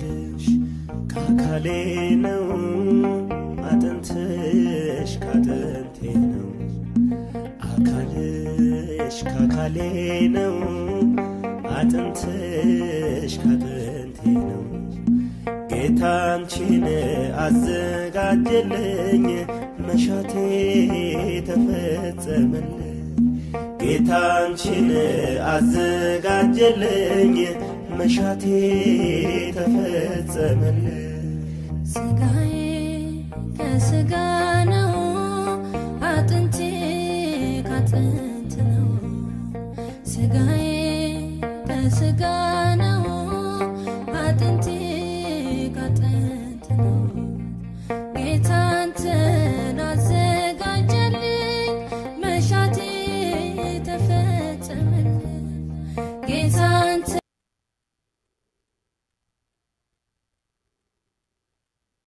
አካልሽ ካካሌ ነው፣ አጥንትሽ ካጥንቴ ነው። አካልሽ ካካሌ ነው፣ አጥንትሽ ካጥንቴ ነው። ጌታ አንቺን አዘጋጀልኝ፣ መሻቴ ተፈጸመልኝ። ጌታ አንቺን አዘጋጀልኝ፣ መሻቴ ተፈጸመልኝ። ስጋዬ ከስጋ ነው፣ አጥንቴ ካጥንት ነው። ስጋዬ ከስጋ